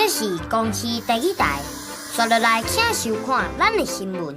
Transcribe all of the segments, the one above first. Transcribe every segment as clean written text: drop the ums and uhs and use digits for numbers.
這是公視第一台，紲落來請收看咱的新聞。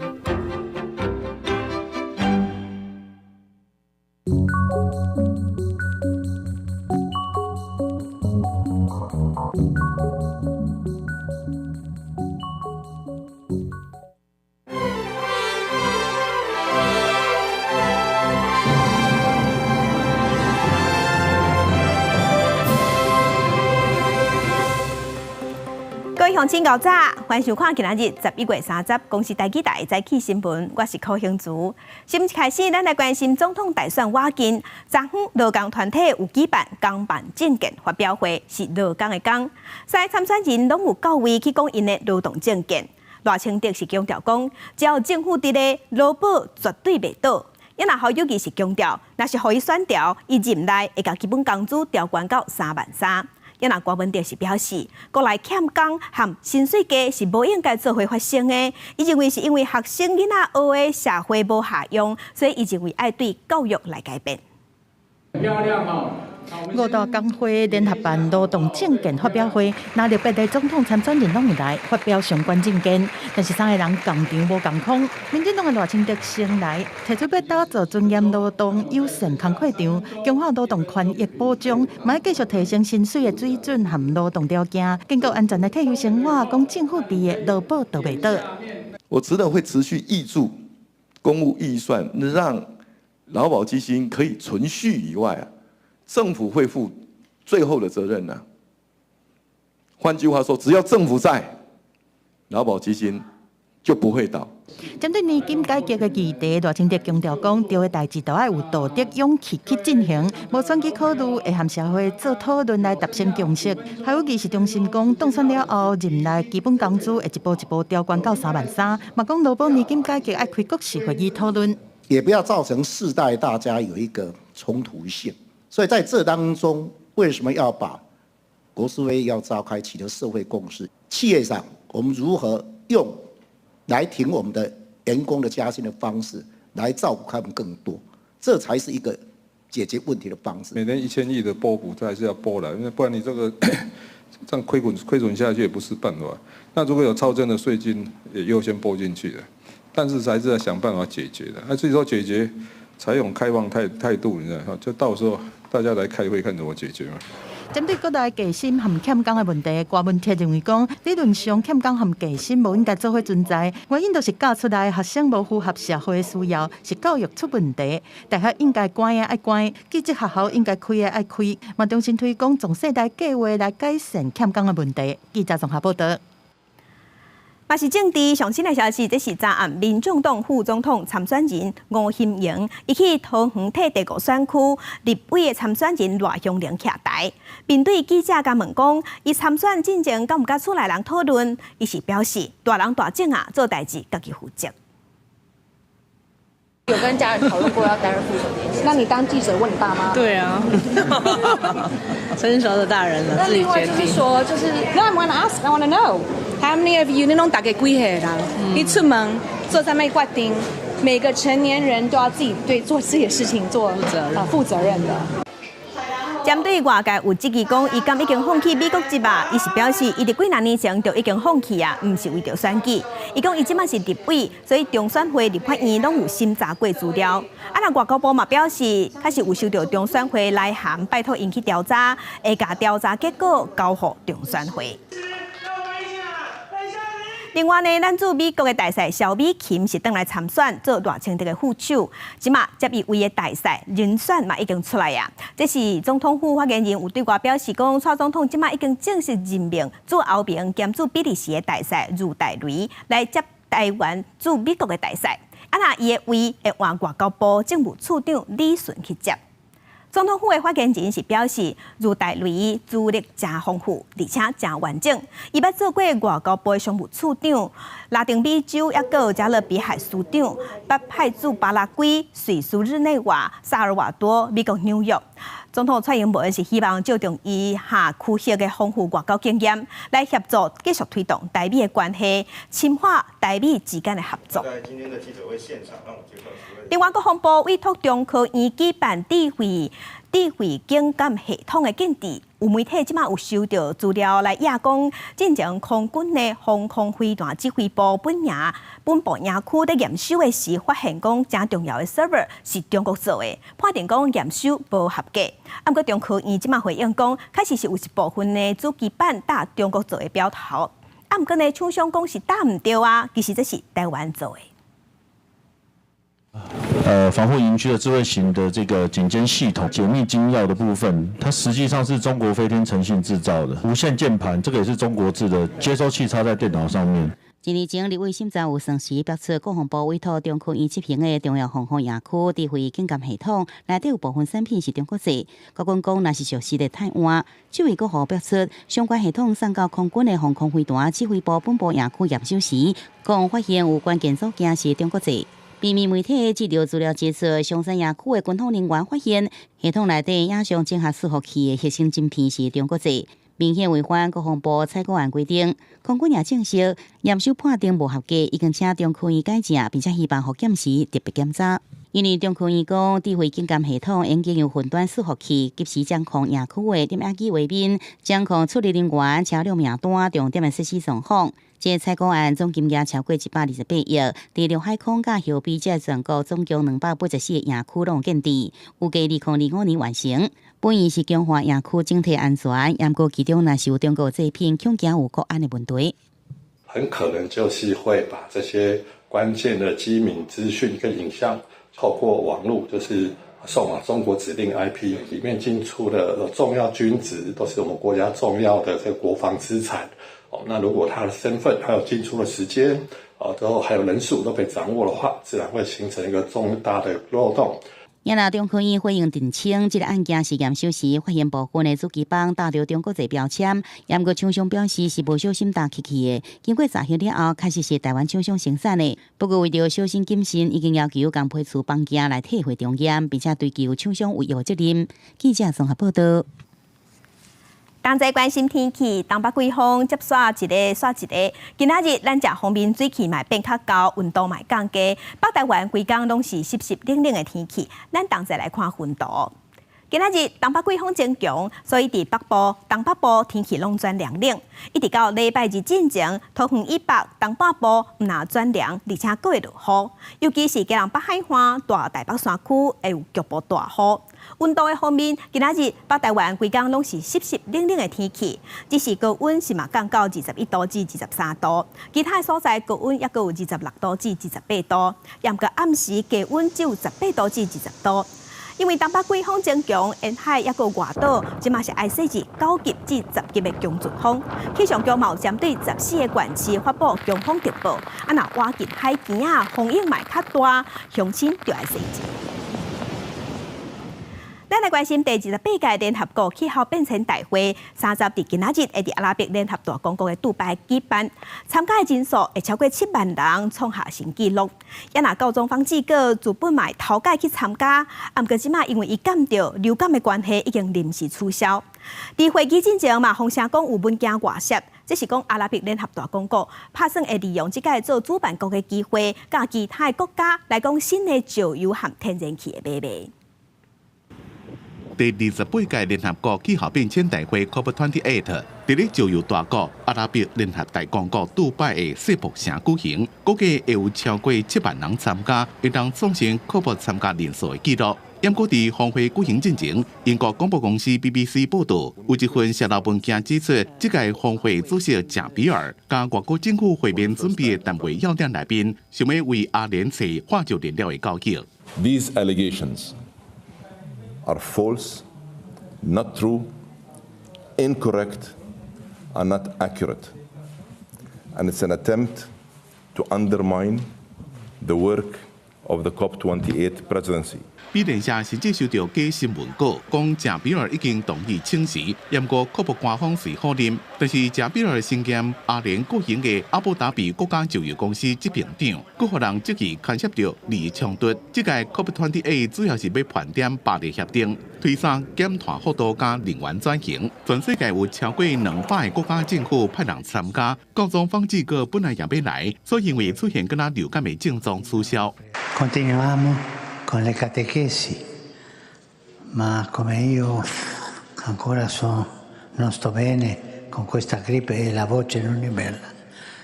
各位鄉親𠢕早，歡迎收看今仔日11月30公視台語台早起新聞，我是柯興慈。新聞開始，咱來關心總統大選倚近，昨昏勞工團體有舉辦工辦政見發表會，是勞工的工，三个參選人攏有到位去講𪜶的勞動政見。賴清德是強調講，只要政府佇咧，勞保絕對袂倒。抑若侯友宜是強調，若是予伊選著，伊任內會共基本工資調懸到3萬3。抑若郭文哲是表示，國內欠工和薪水低是無應該做伙發生的。伊認為是因為學生囡仔學的社會無效用，所以伊認為愛對教育來改變。漂亮哦！五大工會聯合辦勞動政見發表會，若特別的總統參選人攏有來發表相關政見，但是三个人仝場無仝款。民進黨的賴清德先來提出欲打造尊嚴勞動友善工課場，強化勞動權益保障，嘛欲繼續提升薪水的水準和勞動條件，兼顧安全的退休生活，講政府佇的勞保都袂倒。我除了會持續挹注公務預算，讓勞保基金可以存續以外啊，政府會負最後的責任呢。換句話說，只要政府在，勞保基金就不會倒。針對年金改革的議題，賴清德強調講，對的代誌都愛有道德勇氣去進行，無選舉考慮，會和社會做討論來達成共識。侯友宜是重申講，當選了後，任內基本工資會一步一步調懸到3萬3，嘛講勞保年金改革愛開國是會議討論，也不要造成世代大家有一個衝突性。所以在這當中，為什麼要把國是會議要召開，取得社會共識？企業上，我們如何用來挺我們的員工的加薪的方式，來照顧他們更多，這才是一個解決問題的方式。每年1000億的撥補，這還是要撥來，因為不然你這個這樣虧損下去也不是辦法。那如果有超徵的稅金，也優先撥進去的，但是還是要想辦法解決的。那至於說解決，採用開放態度，你知道，就到時候大家來開會看怎麼解決嘛。針對國內低薪和欠工的問題，郭文鐵認為講，理論上欠工和低薪無應該做伙存在，原因就是教出來學生無符合社會的需要，是教育出問題。大學應該關的愛關，技職學校應該開的愛開，嘛重新推廣壯世代計劃來改善欠工的問題。記者綜合報導。嘛是政治上新的消息，這是昨暗民眾黨副總統參選人吳欣盈，伊去桃園替第五選區立委的參選人賴香伶徛台，面對記者共問講，伊參選進前敢有佮厝內人討論，伊是表示大人大種啊，做代誌家己負責。有跟家人討論過要擔任副手這件事？那你當記者問你爸媽？對啊，成熟的大人了。那另外就是說，就是 No, I wanna ask, I wanna know how many of you 你攏大家幾歲人？你出門做啥物決定？每個成年人都要自己對做自己的事情做負責任的。針對外界有質疑講，伊敢已經放棄美國籍啊？伊是表示，伊佇幾若年前就已經放棄啊，毋是為著選舉。伊講伊這擺是立委，所以中選會、立法院攏有審查過資料。啊，若外交部嘛表示，確實有收到中選會來函，拜託𪜶去調查，會共調查結果交予中選會。另外呢，咱駐美國的大使蕭美琴是轉來參選做賴清德的副手，這馬接伊位的大使人選嘛已經出來啊。這是總統府發言人有對外表示講，蔡總統這馬已經正式任命駐歐盟兼駐比利時的大使茹大雷來接台灣駐美國的大使。啊，若伊的位會換外交部政務次長李順去接。總統府的發言人是表示，茹大雷資歷誠豐富，而且誠完整。伊捌做過外交部商務次長、拉丁美洲抑閣有加勒比海司長，捌派駐巴拉圭、瑞士日內瓦、薩爾瓦多、美國紐約。總統蔡英文是希望借重伊下區域的豐富外交經驗，來協助繼續推動台美的關係，深化台美之間的合作。另外，國防部委託中科院舉辦智慧智慧警監系統的建置。有媒體這馬有收著資料來驗講，進前空軍的防空飛彈指揮部本部營區佇驗收的時，發現講誠重要的 server 是中國做的，判定講驗收無合格。啊，毋過中科院這馬回應講，確實是有一部分的主機板打中國做的標頭。啊，毋過呢，廠商講是打毋著啊，其實這是台灣做的。防護營區的智慧型的這個警監系統解密金鑰的部分，它實際上是中國飛天誠信製造的無線鍵盤，這個也是中國製的，接收器插在電腦上面。一年前，立委審查有算時表示，國防部委託中科院執行的重要防空營區智慧警監系統，內底有部分產品是中國製。國軍講，若是屬實的太晚，指揮國表示，相關系統送到空軍的防空飛彈指揮部本部營區驗收時，講發現有關鍵組件是中國製。秘密媒體這條資料指出，松山營區的軍方人員發現，系統內底影像整合伺服器的核心晶片是中國製，明顯違反國防部採購案規定。空軍也證實，驗收判定無合格，已經請中科院改正，並且希望復檢時特別檢查。因為中科院講，智慧警監系統應經由雲端伺服器及時掌控營區的攝影機畫面，掌控處理人員、車輛名單、重點的設施狀況。這採購案總金額超過128億，佇陸海空佮後備這全國總共284個營區攏有建置，預計2025年完成。本意是強化營區整體安全，毋過其中若是有中國製品，恐驚有國安的問題。很可能就是會把這些關鍵的機敏資訊跟影像，透過網路，就是送往中國指定 IP 裡面進出的重要軍資，都是我們國家重要的這個國防資產。哦，那如果他的身份還有進出的時間，哦，之後還有人數都被掌握的話，自然會形成一個重大的漏洞。也若中科院回應澄清，這個案件是驗收時發現部分的主機板打著中國製標籤，毋過廠商表示是無小心打去去的。經過查核了後，確實是台灣廠商生產的。不過為著小心謹慎，已經要求共批次房件來退貨重驗，並且追究廠商違約責任。記者綜合報道。同齊關心天氣，東北季風接紲一个紲一个。今仔日咱食方面水氣嘛變較高，溫度嘛降低。北台灣規工攏是濕濕冷冷的天氣。咱同齊來看雲圖。今仔日東北季風增強，所以佇北部、東北部天氣攏轉涼冷。一直到禮拜日進前，桃園以北、東半部毋但轉涼，而且閣會落雨。尤其是基隆北海岸、大台北山區會有局部大雨。溫度的方面，今仔日北台灣規工攏是濕濕冷冷的天氣，只是高溫是嘛降到21度至23度，其他的所在高溫抑閣有26度至28度，毋過暗時低溫只有18度至20度。因為東北季風增強，沿海抑閣外島，這馬是愛設置9級至10級的強陣風。氣象局嘛有針對14個縣市發布強風特報。啊，若倚近海邊仔，風湧嘛會較大，鄉親就愛細心。咱來關心第28屆聯合國氣候變遷大會，三十佇今仔日會佇阿拉伯聯合大公國的杜拜舉辦，參加的人數會超過7萬人，創下新紀錄。也若教宗方濟各自本嘛頭擺去參加，啊，毋過這馬因為伊感著流感的關係，已經臨時取消。佇會議進前嘛，風聲講有文件外洩，這是講阿拉伯聯合大公國拍算會利用這屆做主辦國的機會，佮其他的國家來講新的石油和天然氣的買賣。第28屆聯合國氣候變遷大會 COP28 佇咧石油大國阿拉伯聯合大公國杜拜的世博城舉行，估計會有超過7萬人參加，會當創新 COP 參加人數的紀錄。毋過佇峰會舉行進前，英國廣播公司 BBC 報導，有一份洩露文件指出，這屆峰會主席賈比爾佮外國政府會面準備的談話要點內面，想欲為阿聯揣化石燃料的交易。 These allegations are false, not true, incorrect, and not accurate. And it's an attempt to undermine the work of the COP28 presidency. 美聯社甚至收著假新聞稿，講賈比爾已經同意請辭，毋過 COP 官方隨否認。但是賈比爾身兼阿聯國營的阿布達比國家石油公司執行長，閣予人質疑牽涉著利益衝突。這屆 COP28 主要是欲盤點巴黎協定，推捒減碳幅度佮能源轉型。全世界有超過200個國家政府派人參加。教宗方濟各本來也欲來，所以因為出現敢若流感的症狀取消。 Continuamos con le catequesis. Ma come io ancora non sto bene con questa grippe e la voce non è bella,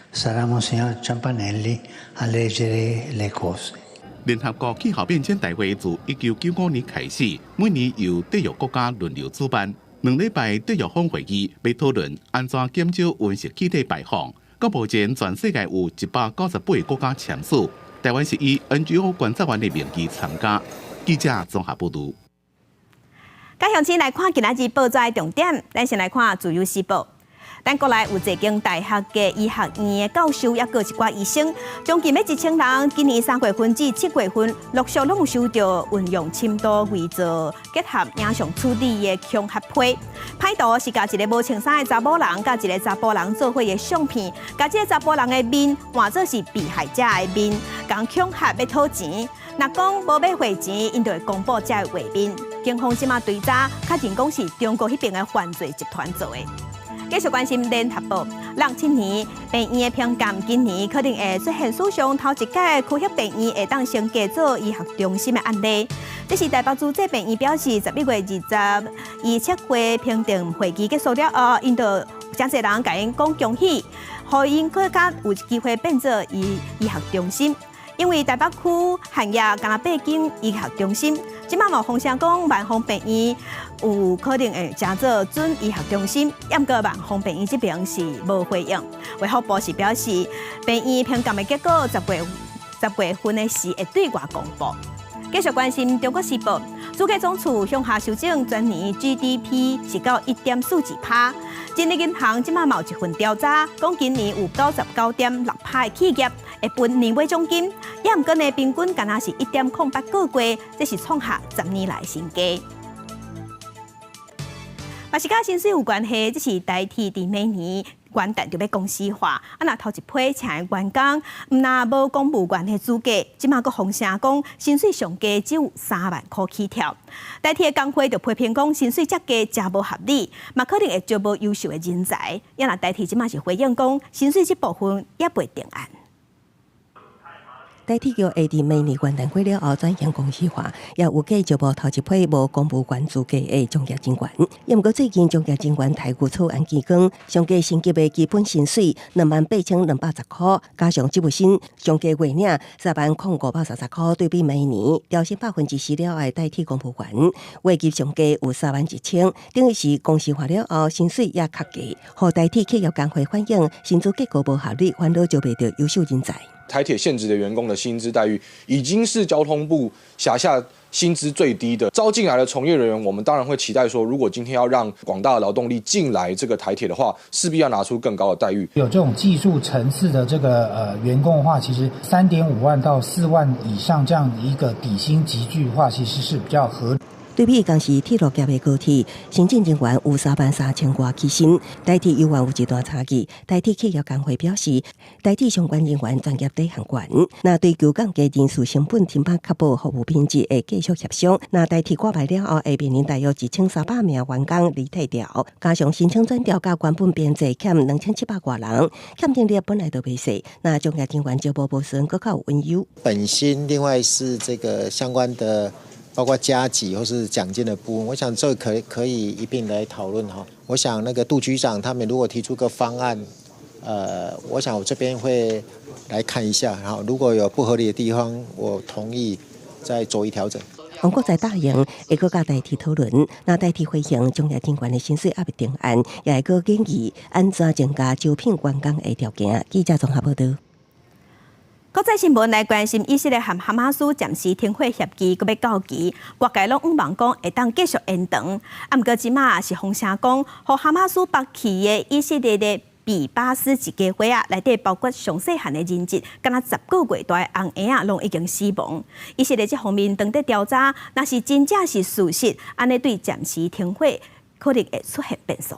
sarà Monsignor Ciampanelli a leggere le cose. 聯合國氣候變遷大會自1995年開始，每年由締約國家輪流主辦。2禮拜締約方會議欲討論按怎減少溫室氣體排放。到目前，全世界有198個國家簽署，台灣是以 NGO 觀察員的名義參加。記者綜合報導。佮鄉親來看今仔日報紙的重點，咱先來看《自由時報》。咱國內有一間大學的醫學院的教授，抑閣一寡醫生，將近欲1000人，今年3月份至7月份，陸續攏有收到運用深度偽造結合影像處理的恐嚇批。歹徒是共一个無穿衫的查某人，佮一个查埔人做伙的相片，共這个查埔人的面換做是被害者的面，共恐嚇欲討錢。若講無欲匯錢，𪜶就會公布這个畫面。警方這馬追查，確認講是中國彼爿的犯罪集團做的。繼續關心聯合報，07年病院的評鑑，今年可能會出現史上頭一屆區域病院會當升格做醫學中心的案例。這是台北諸濟病院表示，11月20醫測會評定會議結束了後，𪜶就誠濟人共𪜶講恭喜，予𪜶閣較有機會變做醫學中心。因為台北區限額干焦八間醫學中心，這馬嘛風聲講萬芳病院有可能會成做準醫學中心，毋過萬芳病院這邊是無回應。衛福部是表示，病院評鑑的結果10月份的時會對外公布。繼續關心中國時報，主計總處向下修正全年 GDP 是到1.42%。人力銀行這馬嘛有一份調查，講今年有99.6%的企業會分年尾獎金，也毋過呢平均干焦是1.08個月，這是創下10年來新低。嘛是佮薪水有關係，這是台鐵佇明年元旦就欲公司化，啊，若頭一批請的員工，毋但無公務員的資格，這馬閣風聲講薪水上低只有3萬箍起跳。台鐵的工會就批評講薪水遮低誠無合理，嘛可能會招無優秀的人才。啊若台鐵這馬是回應講薪水這部分猶未定案。台鐵局會佇明年元旦過了後轉型公司化，也有計招募頭一批無公務員資格的從業人員。也毋過最近從業人員待遇草案見光，上低薪級的基本薪水28,210箍，加上職務薪，上低月領30,530箍，對比每年調薪10%了後的台鐵公務員，月給上低有3萬1千，等於是公司化了後薪水也較低。予台鐵企業工會反映薪資結構無合理，煩惱招袂著優秀人才。台鐵現職的員工的薪資待遇已經是交通部轄下薪資最低的。招進來的從業人員，我們當然會期待說，如果今天要讓廣大的勞動力進來這個台鐵的話，勢必要拿出更高的待遇。有這種技術層次的這個員工的話，其實3.5萬到4萬以上這樣一個底薪級距的話，其實是比較合理。對比同是鐵路業的高鐵，行政人員有3萬3千外起薪，台鐵猶原有一段差距。台鐵企業工會表示，台鐵相關人員專業底限懸，若追求降低人事成本，停擺確保服務品質，會繼續協商。若台鐵掛牌了後，會面臨大約1300名員工離退調，加上申請轉調佮原本編制欠2700外人，欠人力本來就袂細。若從業人員招募無順，閣較有隱憂。本薪，另外是這個相關的。包括加給或是獎金的部分，我想這可以一併來討論哈。我想那個杜局長他們如果提出個方案，我想我這邊會來看一下，然後如果有不合理的地方，我同意再做一調整。王國在答應會閣佮台鐵討論，若台鐵回應從業人員的薪水猶未定案，也會閣建議按怎增加招聘員工的條件。記者綜合報道。國際新聞來關心，以色列和哈馬斯暫時停火協議閣欲到期，外界攏向望講會當繼續延長。啊，毋過這馬是風聲講，予哈馬斯縛去的以色列的比巴斯一家伙仔，內底包括上細漢的人質，敢若10個月大的紅嬰仔，攏已經死亡。以色列這方面當佇調查，若是真正是事實，按呢對暫時停火可能會出現變數。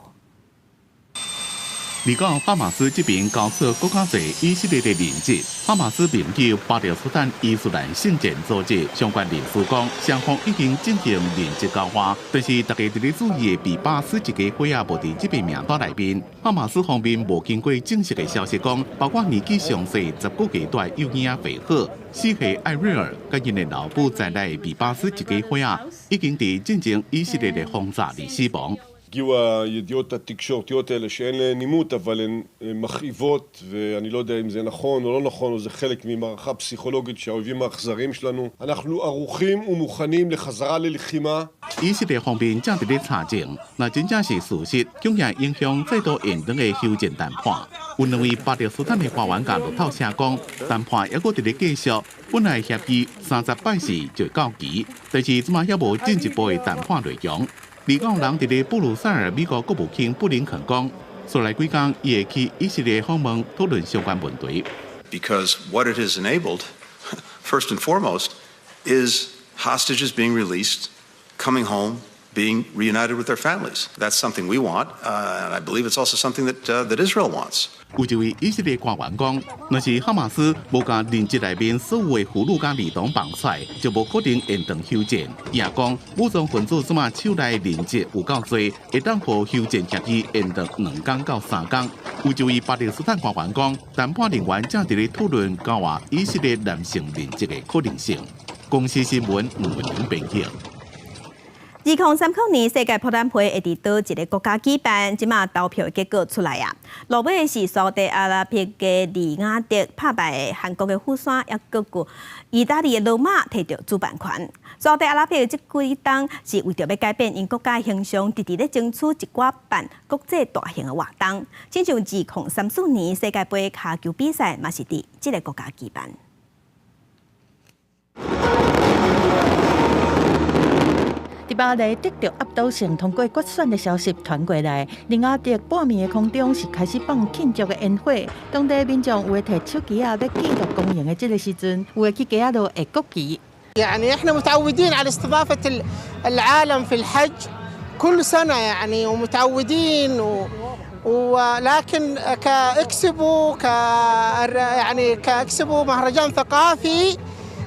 而講哈馬斯這邊交出閣較濟以色列的人質，哈馬斯盟友巴勒斯坦伊斯蘭聖戰組織相關人士講，雙方已經進行人質交換，但是大家佇咧注意的比巴斯一家伙仔無佇這份名單內面。哈馬斯方面無經過證實的消息講，包括年紀上細10個月大幼嬰仔肥鶴、4歲艾瑞爾，佮𪜶的老母在內的比巴斯一家伙仔，已經佇進前以色列的轟炸裡死亡。 הגיעו הידיעות התקשורתיות האלה שאין להן נימות אבל הן מכאיבות ואני לא יודע אם זה נכון או לא נכון או זה חלק ממערכה פסיכולוגית שהאויבים האכזריים שלנו. אנחנו ערוכים ומוכנים לחזרה ללחימה. 以色列方面正佇咧查證，若真正是事實，恐驚影響再度延長的休戰談判。有兩位巴勒斯坦的官員共路透社講，談判猶閣佇咧繼續，本來協議30拜四就到期，但是這馬猶無進一步的談判內容。而講人佇咧布魯塞爾，美國國務卿布林肯講，紲來幾工伊會去以色列訪問，討論相關問題。 Because what it has enabled, first and foremost, is hostages being released, coming home, being reunited with their families. That's something we want, and I believe it's also something that Israel wants. 有一位以色列官員講，若是哈馬斯無共人質內面所有的婦女佮兒童放出來，就無可能延長休戰。伊也講，武裝分子這馬手內人質有夠濟，會當予休戰協議延長2工到3工。有一位巴勒斯坦官員講，談判人員正佇咧討論交換以色列男性人質的可能性。公視新聞吳文玲編譯。2030年世界博覽會會佇佗一个國家舉辦，這馬投票的結果出來啊！落尾是沙特阿拉伯的利雅得拍敗韓國的釜山，猶閣有意大利的羅馬提著主辦權。沙特阿拉伯這幾冬是為著欲改變𪜶國家形象，直直咧爭取一寡辦國際大型的活動。親像2034年世界盃跤球比賽，嘛是佇這个國家舉辦。佇巴黎得著壓倒性通過決選的消息傳過來，利雅得半暝的空中是開始放慶祝的煙火。當地民眾有的提手機仔欲記錄光榮的這个時陣，有的去街仔路下國旗。 يعني احنا متعودين على استضافة العالم في الحج كل سنة يعني ومتعودين ولكن كإكسبو يعني كإكسبو مهرجان ثقافي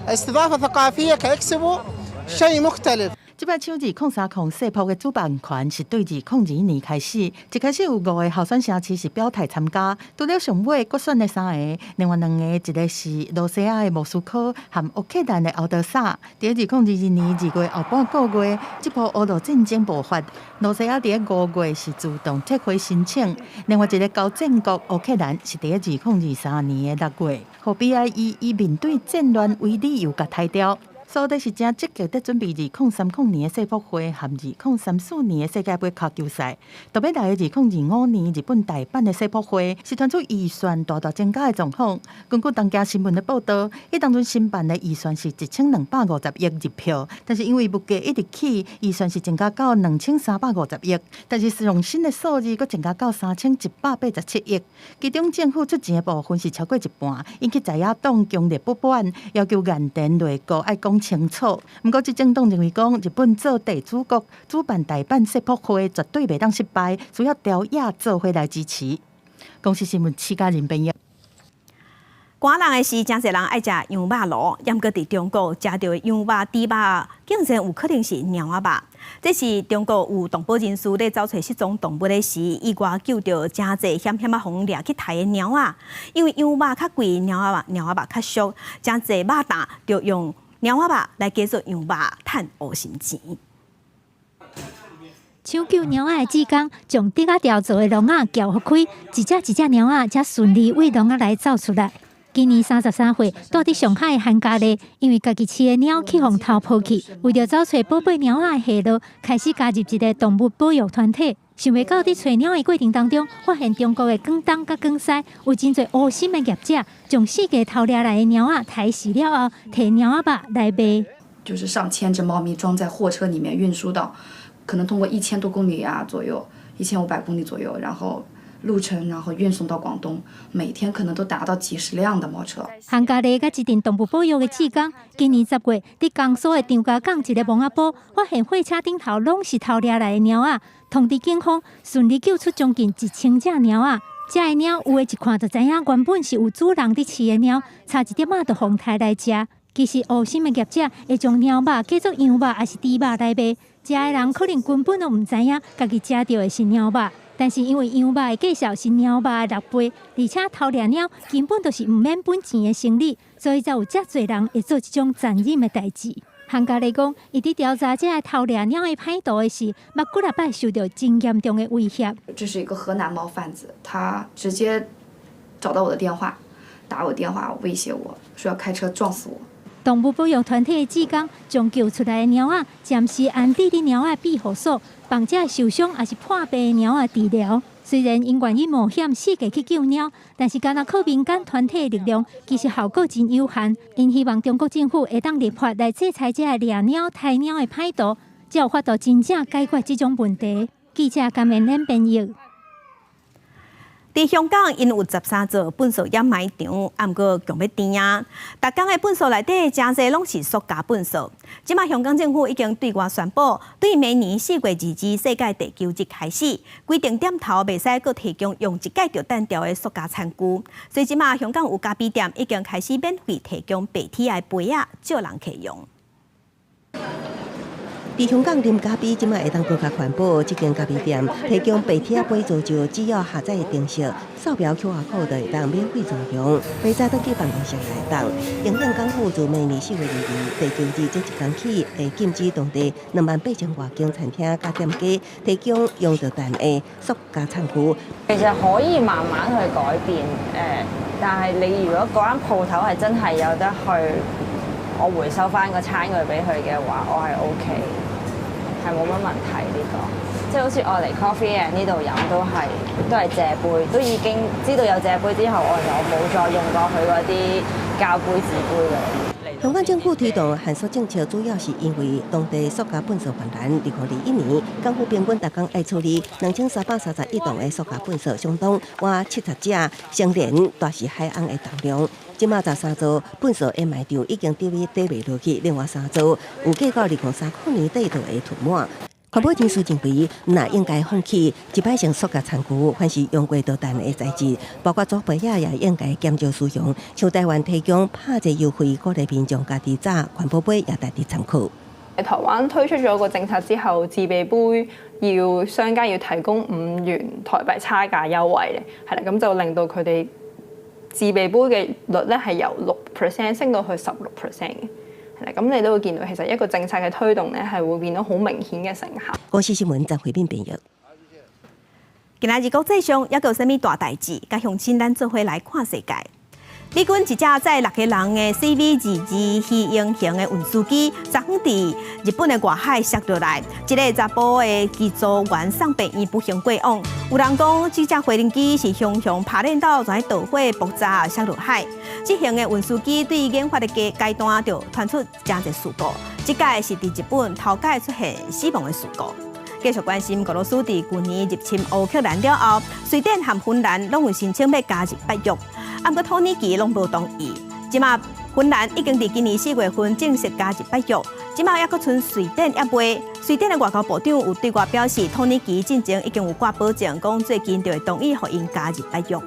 استضافة ثقافية كإكسبو شيء مختلف。這擺搶2030世博的主辦權是對2022年開始，一開始有五个候選城市是表態參加，除了上尾決選的三个，另外兩个一个是羅西亞的莫斯科和烏克蘭的敖德薩。佇2022年2月後半個月，這波烏俄戰爭爆發，羅西亞佇5月是自動撤回申請，另外一个交戰國烏克蘭是佇2023年的6月，予 BIE 以面對戰亂為理由共刣掉。所以是誠積極佇準備2030年的世博會和2034年的世界盃跤球賽。特別來的2025年日本大阪的世博會，是傳出預算大大增加的狀況。根據東京新聞的報導，彼當陣申辦的預算是1250億日票，但是因為物價一直起，預算是增加到2350億，但是上新的數字閣增加到3187億。其中政府出錢的部分是超過一半，引起在野黨強烈不滿，要求岸田內閣愛講清楚。毋過，執政黨認為講，日本做地主國，主辦大阪世博會絕對袂當失敗，需要朝野做伙來支持。公視新聞徐嘉仁編譯。寒人的時，誠濟人愛食羊肉爐，毋過佇中國食著的羊肉、豬肉，竟然有可能是貓仔肉。這是中國有動保人士咧走揣失蹤動物的時，意外救著誠濟險險仔予人掠去刣的貓仔。因為羊肉較貴，貓仔肉較俗，誠濟肉檔就用貓仔肉來加做羊肉，趁烏心錢。搶救貓仔的志工，將竹仔條做的籠仔撬開，一隻一隻貓仔才順利對籠仔內走出來。今年33歲，住佇上海的韓家麗，因為家己飼的貓去予偷抱去，為著找揣寶貝貓仔的下落，開始加入一个動物保育團體。想袂到佇揣貓的過程當中，發現中國的廣東佮廣西有真濟烏心的業者，將四界偷掠來的貓仔刣死了後，提貓仔肉來賣。就是上千隻貓咪裝在貨車裡面運輸到，可能通過1000多公里啊左右，1500公里左右，然後路程，然後運送到廣東，每天可能都達到幾十輛的貓車。韓家麗佮一陣動物保育的志工，今年10月，佇江蘇的張家港一个墓仔埔，發現貨車頂頭攏是偷掠來的貓仔，通知警方，順利救出將近1000隻貓仔。遮的貓有的一看就知影，原本是有主人佇飼的貓，差一點仔就予刣來食。其實黑心的業者會將貓肉假做羊肉抑是豬肉來賣，食的人可能根本攏毋知影，家己食著的是貓肉。但是因為羊肉的價數是貓肉的六倍，而且偷掠貓根本就是毋免本錢的生理，所以才有遮濟人會做這種殘忍的代誌。行家來講，伊佇調查這个偷掠貓的歹徒的時，捌幾若擺受著真嚴重的威脅。這是一個河南貓販子，他直接找到我的電話，打我電話威脅我說要開車撞死我。動物保育團體的志工將救出來的貓仔暫時安置佇貓仔庇護所，幫這受傷抑是破病的貓仔治療。雖然𪜶願意冒險四界去救貓，但是干焦靠民間團體的力量，其實效果真有限。𪜶希望中國政府會當立法來制裁這个掠貓、刣貓的歹徒，才有法度真正解決這種問題。記者甘文燕編譯。佇香港，𪜶有13座糞埽掩埋場，啊，毋過強欲甜啊！逐工的糞埽內底，誠濟攏是塑膠糞埽。這馬香港政府已經對外宣布，對明年4月22世界地球日開始，規定店頭袂使閣提供用一擺就擲掉的塑膠餐具。所以這馬香港有咖啡店已經開始免費提供白鐵的杯仔，借人客用。佇香港啉咖啡，這馬會當閣較環保。這間咖啡店提供白鐵杯租借，只要下載程式，掃描 QR code 就會當免費租用。明早轉去辦公室來當。營養港府自明年4月22地球日這一工起，會禁止當地28,000外間餐廳佮店家提供用著擲的塑膠餐具。其實可以慢慢去改變，但係你如果嗰間鋪頭係真係有得去，我回收翻個餐具俾佢嘅話，我係 OK，係冇乜問題呢個。即係好似我嚟 Coffee and 呢度飲都係借杯，都已經知道有借杯之後，我就冇再用過佢嗰啲膠杯紙杯嘅。香港政府推動限塑政策，主要是因為當地塑膠糞埽泛濫。2021年，港府平均逐工愛處理2331噸的塑膠糞埽，相當約70隻成年大時海鰪的重量。這馬13座糞埽掩埋場已經佇位底袂落去，另外三座預計到2030年底就會囤滿。環保人士認為，毋若應該放棄一擺性塑膠餐具，凡是用過就擲的材質，包括紙杯仔也應該減少使用。像台灣提供拍折優惠，鼓勵民眾家己紮環保杯，也值得參考。台灣推出咗個政策之後，自備杯要商家要提供5元台幣差價優惠嘅，係啦，咁就令到佢哋自備杯嘅率咧係由6% 升到去16% 嘅。係啦，咁你都會見到其實一個政策嘅推動咧係會變到好明顯嘅成效。公視新聞張惠敏編譯。今仔日國際上猶閣有啥物大代誌？佮鄉親咱做伙來看世界。美軍一隻載六個人的 CV-22魚鷹型的運輸機，昨昏佇日本的外海摔落來，一个查埔的機組員送病院不幸過往。有人講，這隻飛行機是雄雄拍練到在導火爆炸摔落海。這型的運輸機對研發的階段就傳出誠濟事故，這擺是佇日本頭擺出現死亡的事故。繼續關心，俄羅斯佇舊年入侵烏克蘭了後，瑞典和芬蘭攏有申請欲加入北約，啊，毋過土耳其攏無同意。這馬芬蘭已經佇今年4月份正式加入北約，這馬猶閣賰瑞典猶未。瑞典的外交部長有對外表示，土耳其進前已經有掛保證，講最近就會同意予𪜶加入北約。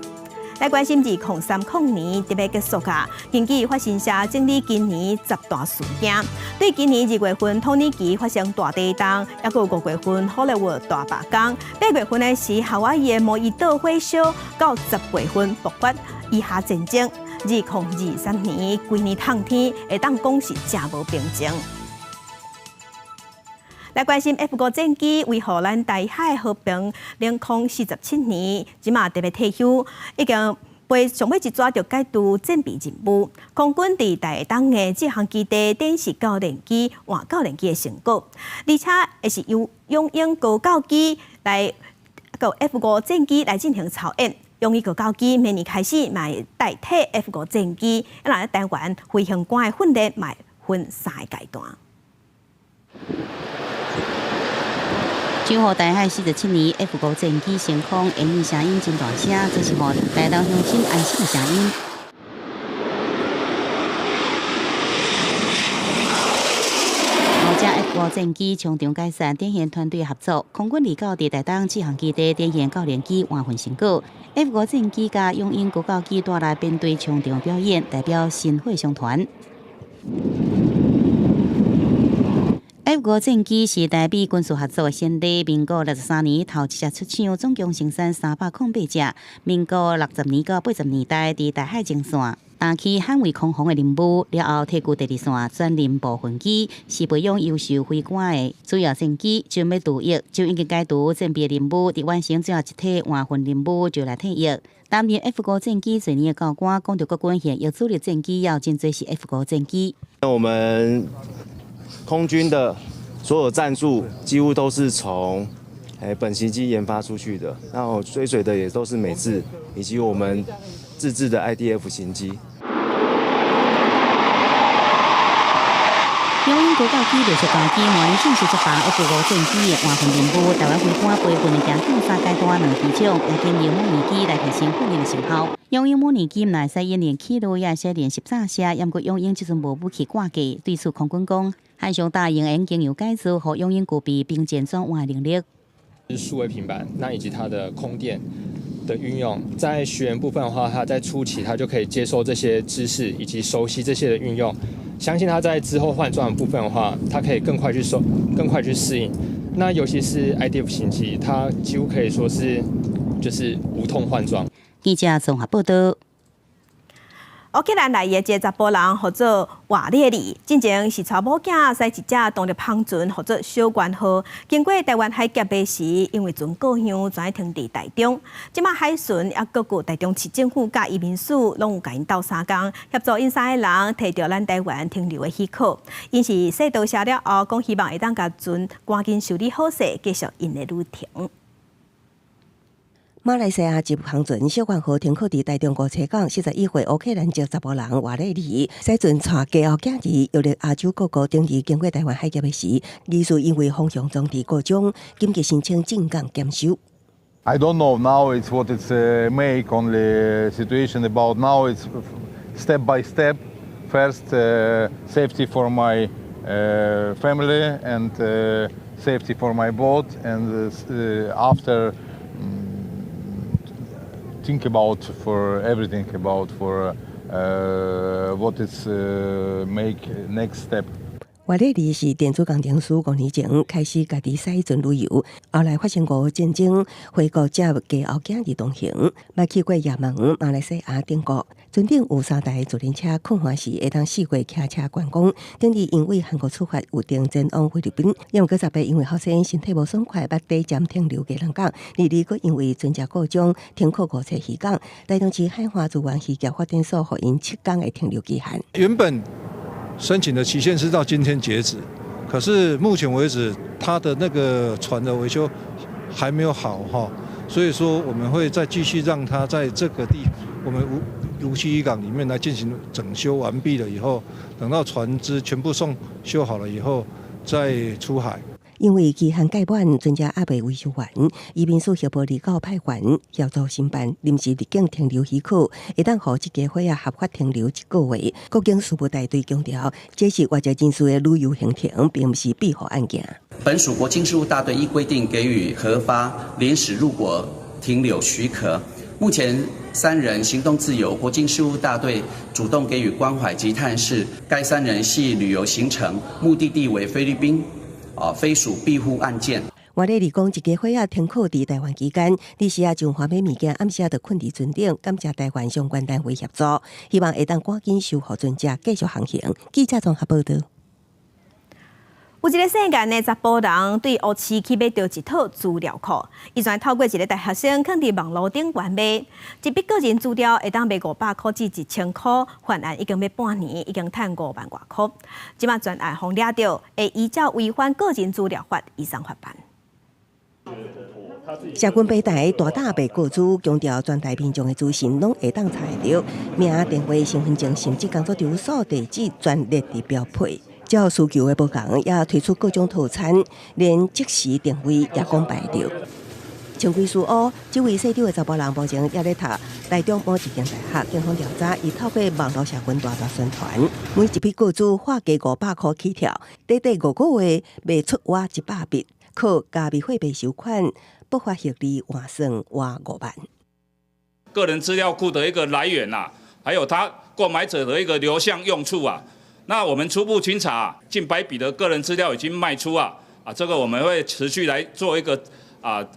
來關心2030年特別結束啊！根據法新社整理今年十大事件，對今年2月份土耳其發生大地震，猶閣有5月份好萊塢大罷工，8月份的是夏威夷的毛伊島火燒，到10月份爆發以哈戰爭。2023年規年冬天會當講是誠無平靜。來關心 F-5戰機維護咱台海和平領空47年，這馬特別退休，已經飛上尾一逝就解除戰備任務。空軍佇台東的這項基地展示教練機換教練機的成果，而且會是由雄鷹高教機來佮 F-5戰機來進行操演。雄鷹高教機明年開始嘛會代替 F-5戰機，啊，台灣飛行官的訓練嘛分三个階段。守護台海47年，F-5戰機升空，引擎聲音真大聲，這是予台東鄉親安心的聲音。五隻 F 五戰機衝場解散，展現團隊合作。空軍29佇台東志航基地展現教練機換訓成果。F-5戰機佮雄鷹高教機帶來編隊衝場表演，代表神火商團。F-5戰機是台美軍事合作的先例。民國63年頭一隻出廠，總共生產308隻。民國60年到80年代，佇台海前線擔起捍衛空防的任務，了後退居第二線，轉任部分機，是培養優秀飛官的主要戰機。準備退役，就已經解除戰備任務，佇完成最後一體換訓任務就來退役。擔任 F-5戰機濟年的教官，講著國軍現役主力戰機也有真濟是 F-5戰機。那我們空軍的所有戰術幾乎都是從本型機研發出去的，然後追隨的也都是美制以及我們自製的 IDF 型機。雄鷹高教機、60架機，模擬正式執行 F-5戰機的換訓任務。台灣飛官培訓的經過三階段兩機種，也經由模擬機來提升訓練的成效。雄鷹模擬機毋但會使演練起落，也會使練習炸射。毋過雄鷹這陣無武器掛架，對此空軍講，漢翔答應會經由改造，予雄鷹具備兵戰轉換的能力。數位平板，那以及它的空電的運用，在學員部分的話，他在初期他就可以接受這些知識，以及熟悉這些的運用。相信他在之後換裝的部分的話，他可以更快去收，更快去適應。那尤其是 IDF 型機，它幾乎可以說是就是無痛換裝。記者綜合報道。烏克蘭來的一个查埔人，號做瓦列里，進前是帶某囝駛一隻動力帆船，號做小丸號。經過台灣海峽的時，因為船過香，船停佇台中。這馬海巡抑閣有台中市政府佮移民署，攏有共𪜶鬥相共，協助𪜶三個人提著咱台灣停留的許可。𪜶是說多謝了後，講希望會當共船趕緊修理好勢，繼續𪜶的旅程。馬來西亞籍航船小丸號停靠佇台中梧棲港，41歲烏克蘭籍查埔人瓦列里，駛船帶家後囝兒遊歷亞洲各國，頂日經過台灣海峽的時，疑似因為方向裝置故障，緊急申請進港檢修。 I don't know now it's what it's make only situation about now it's step by step. First safety for my family and safety for my boat and after think about for everything about for what is make next step. 瓦列里是電子工程師，5年前開始家己駛船旅遊，後來發生俄烏戰爭，回國接家後囝兒同行，捌去過也門、馬來西亞等國。船頂有三台自輪車，空閒時會當四界騎車觀光。頂日因為韓國出發，有定前往菲律賓，因為十八因為後生身體無爽快，捌短暫停留基隆港。二二閣因為船隻故障停靠梧棲漁港。台中市海岸資源漁業發展所予𪜶7工的停留期限。原本申請的期限是到今天截止，可是目前為止，他的那個船的維修還沒有好哈，所以說我們會再繼續讓他在這個地，我們梧棲漁港裡面來進行整修完畢了以後，等到船隻全部送修好了以後，再出海。因為期限屆滿，船隻猶未維修完，移民署協報29派員協助申辦臨時入境停留許可，會當予這家伙仔合法停留一個月。國境事務大隊強調，這是外籍人士的旅遊行程，並毋是庇護案件。本署國境事務大隊依規定給予核發臨時入國停留許可。目前三人行動自由，國境事務大隊主動給予關懷及探視。該三人係旅遊行程，目的地為菲律賓。啊，非屬庇護案件。瓦列里講，一家伙仔停靠佇台灣期間，日時啊將歡買物件，暗時啊就睏佇船頂，感謝台灣相關單位協助，希望會當趕緊修復船隻，繼續航行。記者綜合報道。有一个姓顏的查埔人對烏市去買著一套資料庫，伊全透過一个大學生囥佇網路頂懸賣，一筆個人資料會當賣500箍至1000箍，犯案已經欲半年，已經趁5萬外箍。這馬全案予掠著，會依照違反個人資料法移送法辦。社群平台大膽賣個資，強調全台民眾的資訊攏會當查會著，名、電話、身份證，甚至工作場所地址全列佇標配。照需求的無仝，也推出各種套餐，連即時定位也講擺著。常規事烏，這位姓張的查埔人目前也咧讀台中某一間大學，警方調查，伊透過網路社群大大宣傳，每一筆個資劃加500箍起跳，短短5個月賣出倚100筆，靠加密貨幣收款，不法獲利換算倚5萬。個人資料庫的一個來源啊，還有他購買者的一個流向用處啊，那我們初步清查近百筆的個人資料已經賣出啊，啊，這個我們會持續來做一個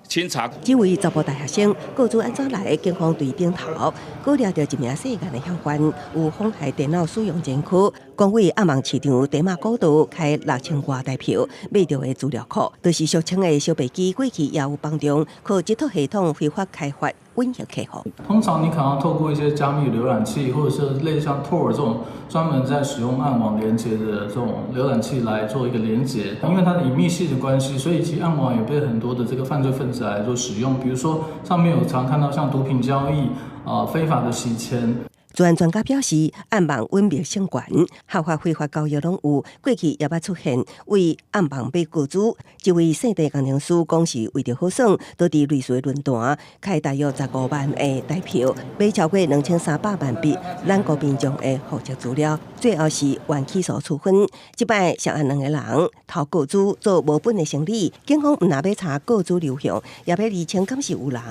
清查。這位查埔大學生個資按怎來？警方對頂頭，閣掠著一名涉案的嫌犯，有妨害電腦使用前科，講為暗網市場茶馬古道開6000外台票買著的資料庫，就是俗稱的小白機。過去也有幫中靠這套系統非法開發穩客戶。通常你可能要透過一些加密瀏覽器，或者是類似像 Tor 這種專門在使用暗網連接的這種瀏覽器來做一個連接。因為它的隱秘性的關係，所以其實暗網也被很多的這個犯罪分子來做使用。比如說上面有常看到像毒品交易啊、非法的洗錢。資安專家表示，暗網隱秘性懸，合法非法交易攏有。過去也捌出現為暗網買個資，一位姓鄭工程師講是為著好耍，都佇類似的論壇開大約15萬的台票，買超過2300萬筆咱國民眾的戶籍資料，最後是緩起訴處分。這擺涉案兩个人偷個資做無本的生意，警方毋但欲查個資流向，也欲釐清敢是有人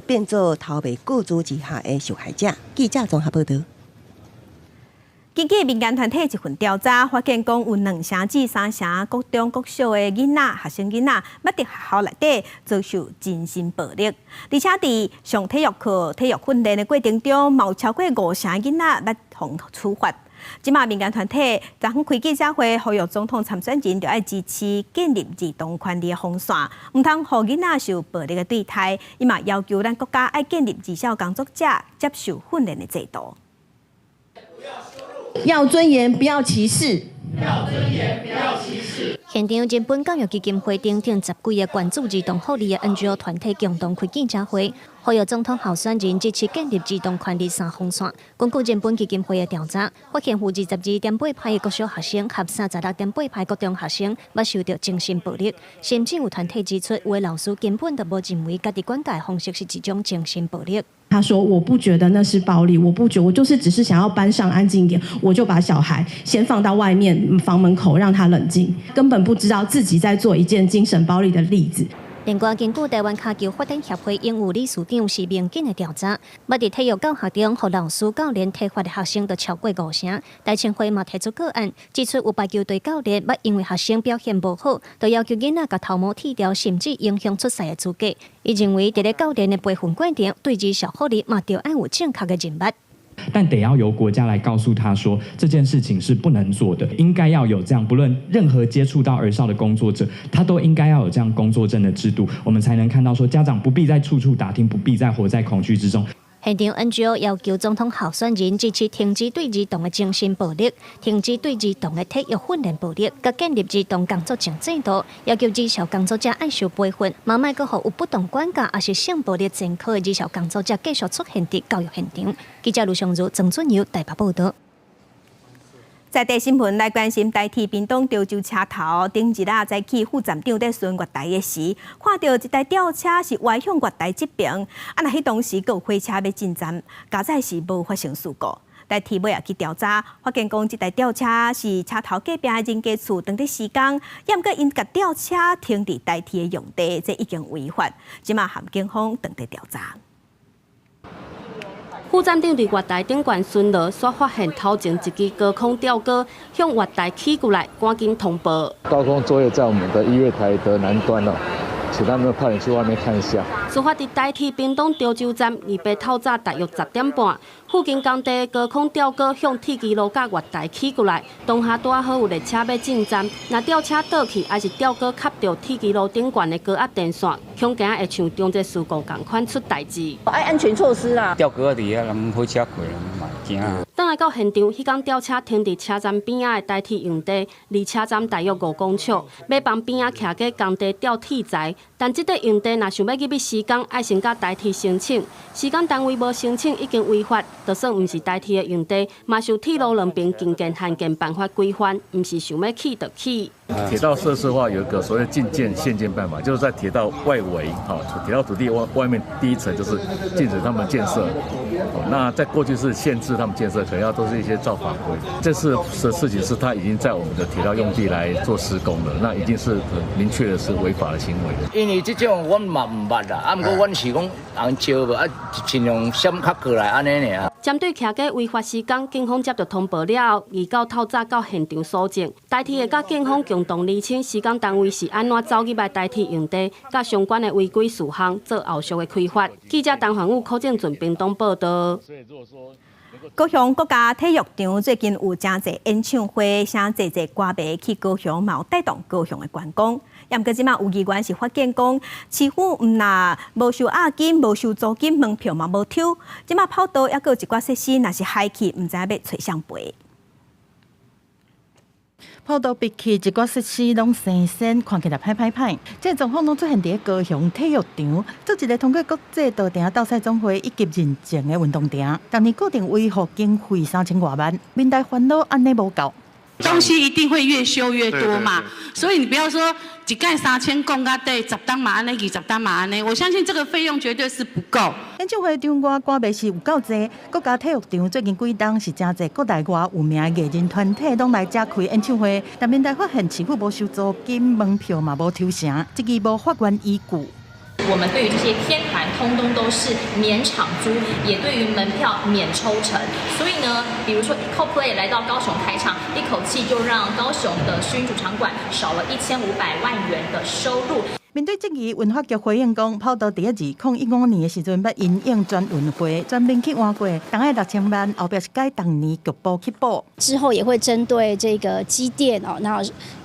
變做偷賣個資之下的受害者。記者綜合報導。根據民間團體一份調查，發現講有2成至3成國中、國小的囡仔、學生囡仔，捌佇學校內底遭受精神暴力，而且佇上體育課、體育訓練的過程中，嘛有超過5成囡仔捌予處罰。這馬民間團體昨昏開記者會，呼籲總統參選人著愛支持建立兒童權利的防線，毋通予囡仔受暴力的對待。伊嘛要求咱國家愛建立兒少工作者接受訓練的制度。要尊嚴，不要歧視。要尊嚴，不要歧視。現場人本教育基金會等等十幾个關注兒童福利的 NGO 團體共同開記者會，呼籲總統候選人支持建立兒童權利三防線。根據人本基金會的調查，發現有22.8%的國小學生和36.8%國中學生捌受著精神暴力，甚至有團體指出，有的老師根本就無認為家己管教的方式是一種精神暴力。他說：我不覺得那是暴力，我不覺，我就是只是想要班上安靜一點，我就把小孩先放到外面房門口，讓他冷靜，根本不知道自己在做一件精神暴力的例子。另外，根據台灣跤球發展協會榮譽理事長施明錦的調查，捌佇體育教學中，予老師教練體罰的學生就超過5成。台青會嘛提出個案，指出有排球隊教練捌因為學生表現無好，就要求囡仔共頭毛剃掉，甚至影響出賽的資格。伊認為，佇咧教練的培訓過程，對兒少福利嘛，著愛有正確的認識。但得要由國家來告訴他說，這件事情是不能做的，應該要有這樣，不論任何接觸到兒少的工作者，他都應該要有這樣工作證的制度，我們才能看到說，家長不必再處處打聽，不必再活在恐懼之中。現場 NGO 要求總統候選人支持停止對兒童的精神暴力，停止對兒童的體育訓練暴力，佮建立兒童工作證制度，要求兒少工作者愛受培訓，嘛莫閣予有不當管教抑是性暴力前科的兒少工作者繼續出現佇教育現場。記者盧尚如、曾俊友台北報導。在地新聞來關心，台鐵屏東潮州車頭頂日啊，早起副站長佇巡月台的時，看著一台吊車是歪向月台這爿，啊，若彼當時閣有火車欲進站，佳哉是無發生事故。台鐵尾仔去調查，發現講這台吊車是車頭隔壁的人家厝當佇施工，猶毋過𪜶共吊車停佇台鐵的用地，這已經違法，這馬函警方正佇調查。副站長佇月台頂懸巡邏，煞發現頭前一支高空吊鈎向月台起過來，趕緊通報。高空作業在我們的一月台的南端哦，請他們快點去外面看一下。事發佇台鐵屏東潮州站，二八透早大約10點半，附近工地高空吊鈎向鐵支路佮月台起過來，當下拄仔好有列車欲進站，若吊車倒去，抑是吊鈎磕著鐵支路頂懸的高壓電線，恐驚會像中捷事故仝款出代誌。愛安全措施啦。吊鈎佇遐，人火車過，嘛會驚。轉轉來到現場，彼工吊車停佇車站邊仔的台鐵用地，離車站大約5公尺，欲幫邊仔徛過工地吊鐵材。但這塊用地若想欲入去施工，愛先佮台鐵申請，施工單位無申請已經違法，就算毋是台鐵的用地，嘛受鐵路兩邊興建限建辦法規範，毋是想欲起就起。鐵道設施的話，有一個所謂禁建限建辦法，就是在鐵道外圍，哈，鐵道土地外面第一層就是禁止他們建設。那在過去是限制他們建設，可能要都是一些照法規。這次的事情是他已經在我們的鐵道用地來做施工了，那已經是很明確的是違法的行為。因為這種阮嘛毋捌啦，啊，毋過阮是講人招無啊，盡量閃較過來按呢爾。針對徛架違法施工，警方接到通報了後，預到透早到現場搜證。台鐵會佮警方共同釐清施工單位是按怎走入來台鐵用地，佮相關的違規事項做後續的開罰。記者陳環武、柯正俊屏東報道。高雄國家體育場最近有誠濟演唱會，誠濟濟歌迷去高雄，嘛有帶動高雄的觀光。毋過這馬有議員是發現講，市府毋若無收押金、無收租金，門票嘛無抽。這馬跑道抑閣有一寡設施，若是害去，毋知影欲揣誰賠。跑道閉起，一寡設施攏生鉎，看起來歹歹歹。這個狀況攏出現佇高雄體育場，做一个通過國際道場鬥賽總會一級認證的運動場，逐年固定維護經費3000外萬，民代煩惱按呢無夠。東西一定會越修越多嘛，所以你不要說一蓋3000講到底，10冬嘛按呢，20冬嘛按呢，我相信這個費用絕對是不夠。演唱會場外歌迷是有夠濟，國家體育場最近幾冬是誠濟國內外有名的藝人團體攏來遮開演唱會，但民代發現市府無收租金，門票嘛無抽成，這個無法源依據。我們對於這些天團，通通都是免場租，也對於門票免抽成。所以呢，比如說 Coldplay 來到高雄開唱，一口氣就讓高雄的新主場館少了1500萬元的收入。面對質疑，運發局回應講，跑道佇2015年的時陣，捌因應全運會全面去換過，大概6000萬，後壁是改逐年局部去補。之後也會針對這個機電哦，那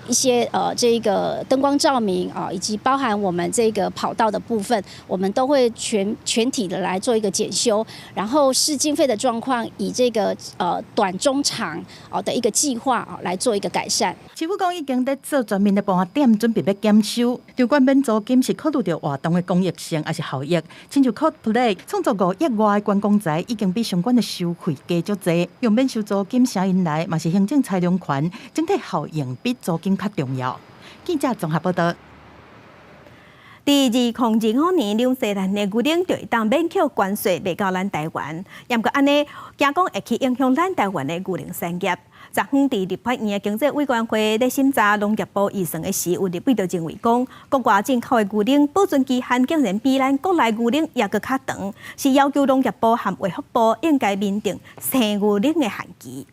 一些這個燈光照明啊，以及包含我們這個跑道的部分，我們都會全體的來做一個檢修，然後視經費的狀況，以這個短中長哦的一個計劃啊來做一個改善。市府講已經在做全面的盤點，準備欲檢收。場館免租金是考慮著活動的公益性抑是效益，親像 Coldplay 創造5億外的觀光財，已經比相關的收費低足濟。用免收租金吸引來，嘛是行政裁量權，整體效應比租金較重要。記者綜合報道。佇2025年，紐西蘭的牛奶就會當免扣關稅賣到咱台灣，毋過按呢，驚講會去影響咱台灣的牛奶產業。昨昏佇立法院的經濟委員會咧審查農業部預算的時，有立委就認為講，國外進口的牛奶保存期限竟然比咱國內牛奶猶閣較長，是要求農業部和衛福部應該明定生牛奶的限期。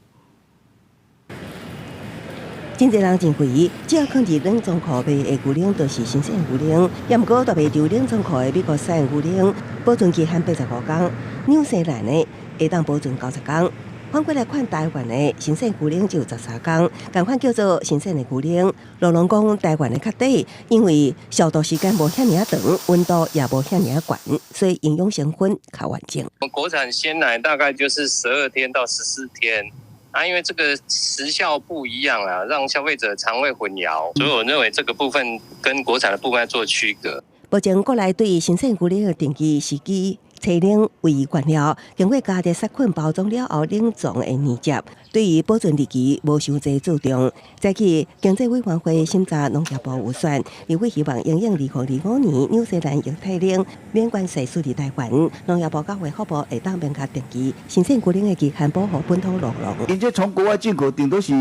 真濟人認為，只要囥佇冷藏庫賣的牛奶都是新鮮牛奶，也毋過大賣佇冷藏庫的美國產牛奶保存期限85天，紐西蘭的會當保存90天。反過來看，台灣的新鮮牛奶只有13天，仝款叫做新鮮的牛奶。盧農講台灣的較短，因為消毒時間無遐爾仔長，溫度也無遐爾仔懸，所以營養成分較完整。國產鮮奶大概就是12天到14天。啊，因為這個時效不一樣啊，讓消費者腸胃混淆，所以我認為這個部分跟國產的部分要做區隔。目前國內對新鮮牛奶的定義是以初冷為原料，經過加熱殺菌包裝了後冷藏的乳汁，對於保存日期無傷濟注重。早起經濟委員會審查農業部預算，立委希望因應2025年紐西蘭液體奶免關稅輸入台灣，農業部佮衛福部會當明確定義新鮮牛奶的期限保護本土酪農。人家從國外進口頂多是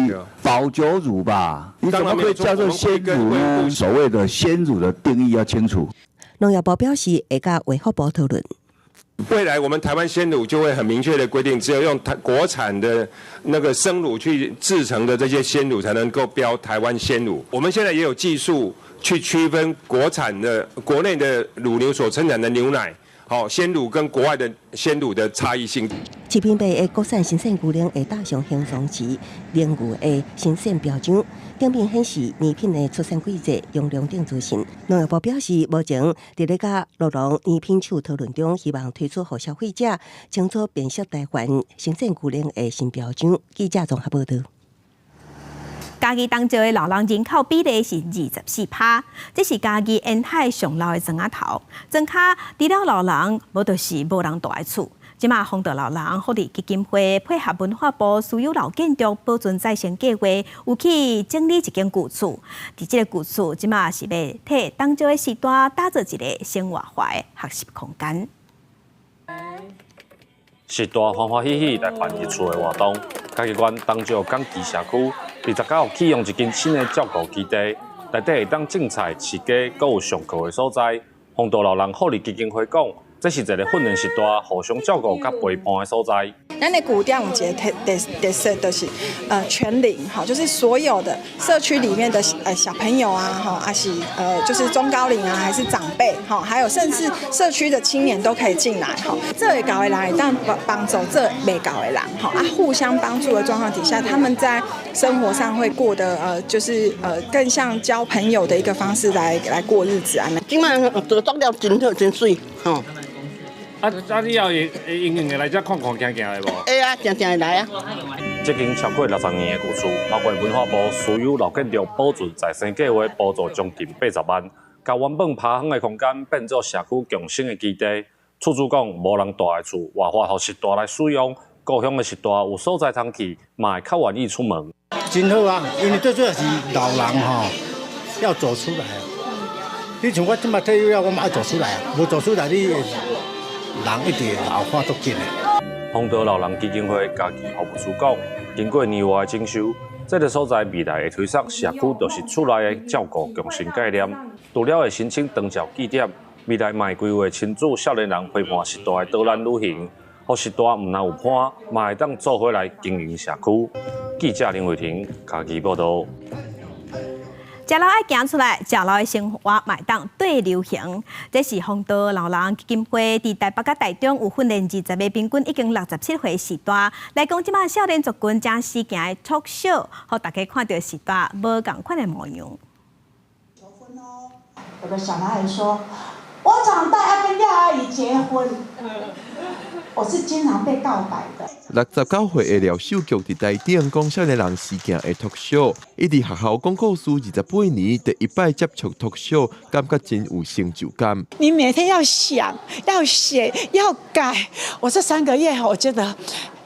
保久乳吧？你怎麼會叫做鮮乳呢？所謂的鮮乳的定義要清楚。農業部表示會佮衛福部討論。未來我們台灣鮮乳就會很明確的規定，只有用台國產的那個生乳去製成的這些鮮乳，才能夠標台灣鮮乳。我們現在也有技術去區分國產的國內的乳牛所生產的牛奶，好鮮乳跟國外的鮮乳的差異性。食品牌的國產生鮮牛奶會搭上形容詞奶牛的生鮮標章，頂面顯示奶品的出產季節、用量等資訊。農業部表示，目前佇咧佮酪農奶品廠討論中，希望推出予消費者清楚辨識台灣生鮮牛奶的新標章。記者綜合報導。嘉義東石的老人人口比例是24%，這是嘉義沿海上老的庄仔頭。莊跤除了老人，無就是無人蹛的厝。這馬豐道老人福利基金會配合文化部私有老建築保存再生計劃，有去整理一間舊厝。佇這个舊厝，這馬是欲替東石的序大打造一个生活化的學習空間。序大歡歡喜喜來辦入厝的活動，嘉義縣東石港岐社區29號啟用一間新的照顧基地，內底會當種菜、飼雞，閣有上課的所在。豐道老人福利基金會講，這是一个訓練序大互相照顧佮陪伴的所在。咱的據點有一个特色，就是全齡哈，就是所有的社區裡面的小朋友啊，哈，還是就是中高齡啊，還是長輩哈，還有甚至社區的青年都可以進來哈。做會到的人會當幫助做袂到的人哈，啊，互相幫助的狀況底下，他們在生活上會過得就是更像交朋友的一個方式來過日子啊。這擺做作了真好真媠吼。啊啊！你後會會用用來遮看看行行的無？會啊，定定會來啊。這間超過60年的舊厝，包括文化部私有老建築保存再生計劃補助將近80萬，共原本趴荒的空間變做社區共生的基地。厝主講，無人蹛的厝，活化予序大來使用，故鄉的序大有所在通去，嘛會較願意出門。真好啊，因為最主要是老人吼要走出來啊。你像我這擺退休了，我嘛愛走出來啊，無走出來你人一直老化足緊的。豐道老人基金會嘉義服務處講，經過年外的整修，這个所在未來會推捒社區就是厝內的照顧共生概念。除了會申請長照據點，未來嘛會規劃親子少年人陪伴序大的導覽旅行，予序大毋但有伴，嘛會當做伙來經營社區。記者林慧婷嘉義報導。食老愛行出來，食老的生活嘛會當綴流行。這是豐道老人基金會佇台北佮台中有訓練20個平均已經67歲序大來講，這擺少年族群誠時行的 talk show，予大家看著序大無仝款的模樣。有個小男孩說：我長大要跟廖阿姨結婚。我是經常被告白的。69歲的廖秀菊佇台頂講少年人時行的 talk show，伊佇學校講故事28年，第一擺接觸 talk show，感覺真有成就感。你每天要想、要寫、要改，我這3個月我覺得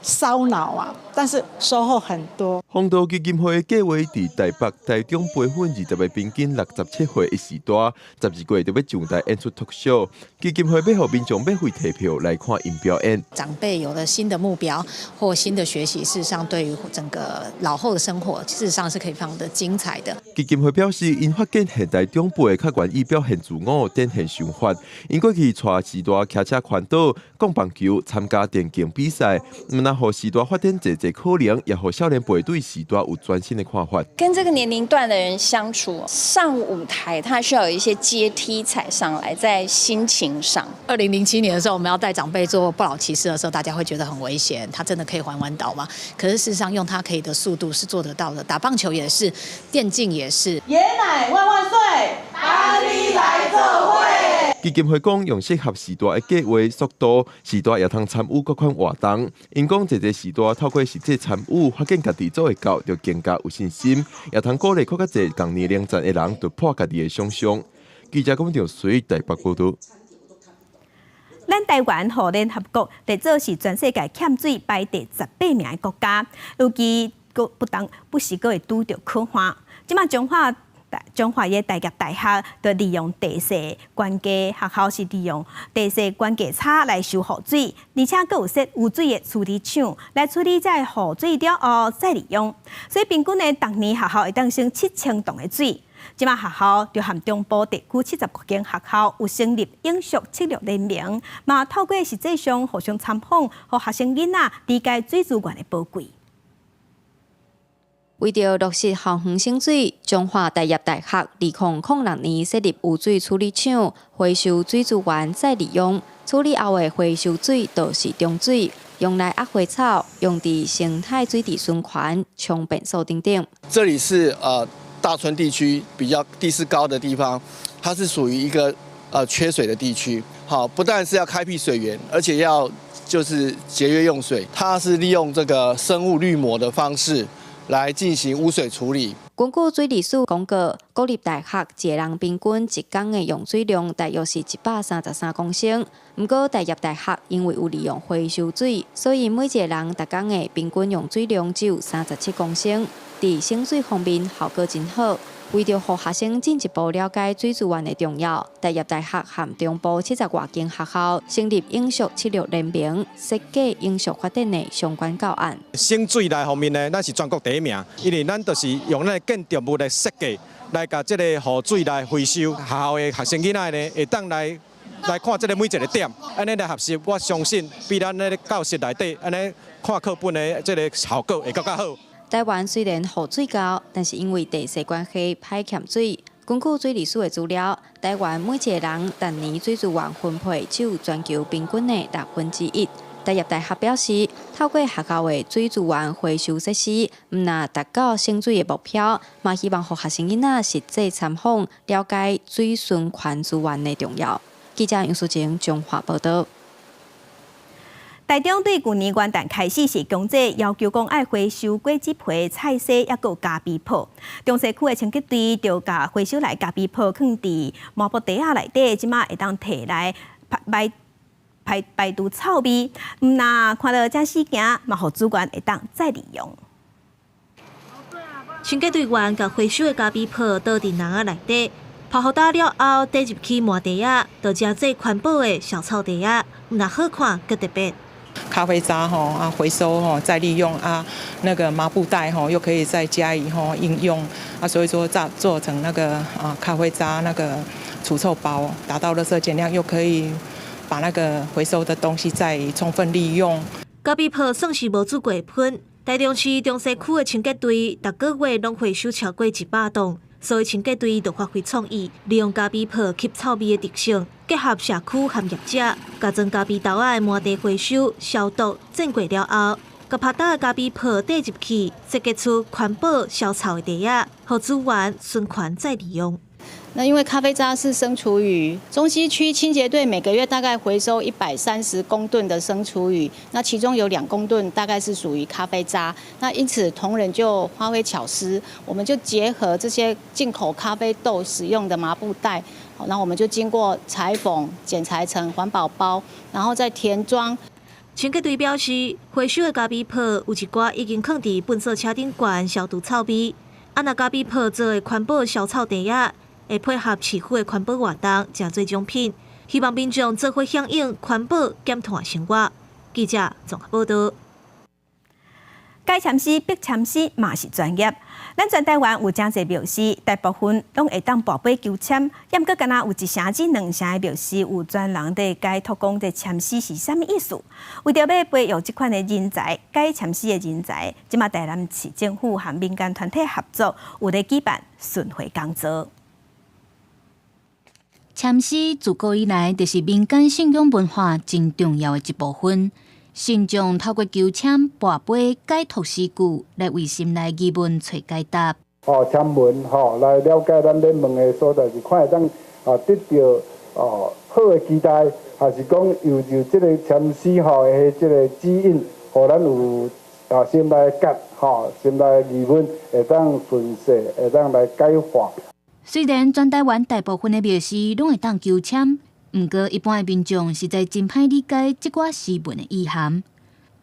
燒腦啊，但是收穫很多。豐道基金會計劃佇台北、台中培訓20個平均67歲的序大，12月就欲上台演出 talk show。基金會欲予民眾免費提票來看𪜶表演。長輩有了新的目標或新的學習，事實上對於整個老後的生活，事實上是可以非常的精彩的。基金會表示，𪜶發現現代長輩較願意表現自我、展現想法。𪜶過去帶序大騎車環島、講棒球、參加電競比賽，毋但予序大發展濟濟可能，也予少年輩對序大有全新的看法。跟這個年齡段的人相處，上舞台他需要有一些階梯踩上來，在心情上。2007年的時候，我們要帶長輩做不老騎士的時候，大家會覺得很危險，他真的可以環完島嗎？可是事實上，用他可以的速度是做得到的。打棒球也是，電競也是。爺奶萬萬歲，等你來做伙。基金會講，用適合序大的計劃速度，序大也通參與各款活動。𪜶講，濟濟序大透過實際參與，發現家己做會到，就更加有信心，也通鼓勵閣較濟仝年齡層的人突破家己的想象。記者龚長水台北報導。咱台灣予聯合國列做是全世界欠水排第18名的國家，尤其閣不當不時閣會拄著洘旱。這馬彰化的大業大學就利用地勢關係，學校是利用地勢關係差來收雨水，而且閣有設污水的處理廠來處理這个雨水了後再利用。所以平均呢，逐年學校會當省7000噸的水。這馬學校就和中部地區70多間學校有成立永續策略聯盟，嘛透過實際上互相參訪，予學生囡仔理解水資源的寶貴。為著落實校園省水，彰化大業大學2006年設立污水處理廠，回收水資源再利用。處理後的回收水就是中水，用來壓花草，用佇生態水池循環、沖便所等等。這裡是大村地區比較地勢高的地方，它是屬於一個缺水的地區。好，不但是要開闢水源，而且要就是節約用水。它是利用這個生物濾膜的方式來進行污水處理。根據水利署公告，國立大學一個人平均一工的用水量大約是133公升。毋過大業大學因為有利用回收水，所以每一個人逐工的平均用水量只有37公升。佇省水方面效果真好。為著予學生進一步了解水資源的重要，大業大學和中部70外間學校成立永續策略聯盟，設計永續發展的相關教案。省水來方面呢，咱是全國第一名，因為咱就是用咱的建築物來設計，來共這個雨水來回收。學校的學生囡仔呢，會當來看這个每一个點，按呢來學習，我相信比咱咧教室內底按呢看課本的這个效果會閣較好。台灣雖然雨水夠，但是因為地勢關係，歹欠水。根據水利署的資料，台灣每一個人逐年水資源分配只有全球平均的1/6。大業大學表示，透過學校的水資源回收設施，毋但達到省水的目標，嘛希望予學生囡仔實際參訪，了解水循環資源的重要。記者楊淑靜彰化報導。台中對舊年元旦開始是強制要求講愛回收果汁皮、菜絲，抑閣咖啡泡。中西區的清潔隊就共回收來咖啡泡囥佇麻布袋仔內底，這馬會當提來排排排除臭味。毋但看著遮死行，嘛予資源會當再利用。清潔隊員共回收的咖啡泡倒佇籃仔內底，泡予焦了後，綴入去麻袋仔，就成做環保的消臭袋仔，毋但好看，閣特別。咖啡渣吼啊回收吼再利用啊，那個麻布袋吼又可以再加以吼應用啊，所以說造做成那個啊咖啡渣那個除臭包，達到垃圾減量，又可以把那個回收的東西再充分利用。咖啡泡算是無煮過噴，台中市中西區的清潔隊，逐個月攏回收超過100噸，所以清潔隊就發揮創意，利用咖啡泡吸臭味的特性，結合社區和業者，共裝咖啡豆仔的麻袋回收消毒，浸過了後，共拍焦的咖啡泡綴入去，設計出環保消臭的袋仔，予資源循環再利用。那因為咖啡渣是生廚餘，中西區清潔隊每個月大概回收130公噸的生廚餘，那其中有2公噸大概是屬於咖啡渣。那因此同仁就發揮巧思，我們就結合這些進口咖啡豆使用的麻布袋，那我們就經過裁縫剪裁成環保包，然後再填裝。清潔隊表示，回收的咖啡泡有一寡已經囥佇糞掃車頂懸消除臭味，啊，若咖啡泡做的環保消臭袋仔，會配合市府的環保活動，成做獎品，希望民眾做伙響應環保減碳生活。記者綜合報導。解籤師、逼籤師嘛是專業。咱全台灣有誠濟廟寺，大部分攏會當跋杯求籤，毋過敢若有一成至兩成的廟寺有專人佇解讀講這籤詩是啥物意思。為著欲培育這款的人才，解籤詩的人才，這馬台南市政府和民間團體合作，有咧舉辦巡迴講座。籤詩自古以來就是民間信仰文化真重要的一部分。信眾透過求籤、跋杯、解讀詩句，來為心內疑問揣解答。哦，籤文吼，來了解咱咧問的所在是看會當啊得著哦好的期待，還是講有就這個籤詩吼的這個指引，予咱有啊心內結吼，心內疑問會當順勢，會當來解惑。雖然全台灣大部分的廟寺攏會當求籤，毋過一般的民眾實在真歹理解這寡詩文的意涵。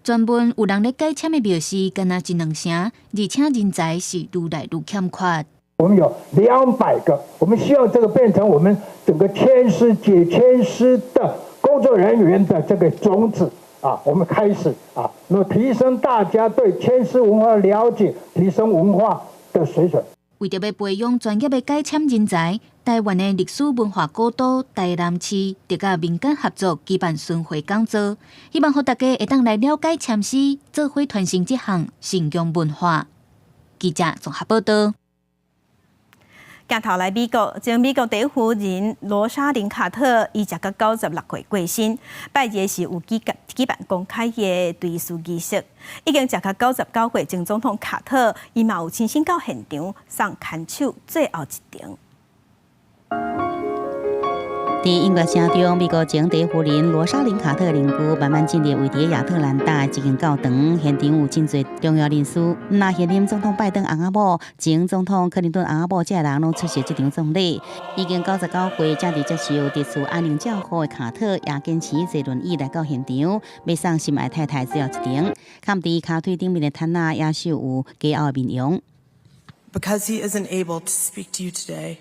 專門有人咧解籤的廟寺，敢若一兩成，而且人才是愈來愈欠缺。我們有200個，我們希望這個變成我們整個籤詩解籤詩的工作人員的這個種子啊，我們開始啊，那麼提升大家對籤詩文化的了解，提升文化的水準。為著欲培養專業的解籤人才，台灣的歷史文化古都台南市，著佮民間合作舉辦巡迴講座，希望予大家會當來了解籤詩，做伙傳承這項信仰文化。記者綜合報道。鏡頭來美國，前美國第一夫人羅莎琳卡特，伊食到96歲過身，拜日是有舉辦公開的追思儀式。已經食到99歲前總統卡特，伊嘛有親身到現場送牽手最後一程。佇音樂聲中，美國前第一夫人羅莎琳卡特靈柩慢慢進入位佇亞特蘭大的一間教堂，現場有真濟重要人士，若現任總統拜登翁仔某、前總統克林頓翁仔某，這个人攏出席這場葬禮。已經99歲，正佇接受特殊安寧照護的卡特，也堅持坐輪椅來到現場，欲送心愛太太最後一程。崁佇跤腿頂面的毯仔也繡有加厚的面容。 Because he isn't able to speak to you today,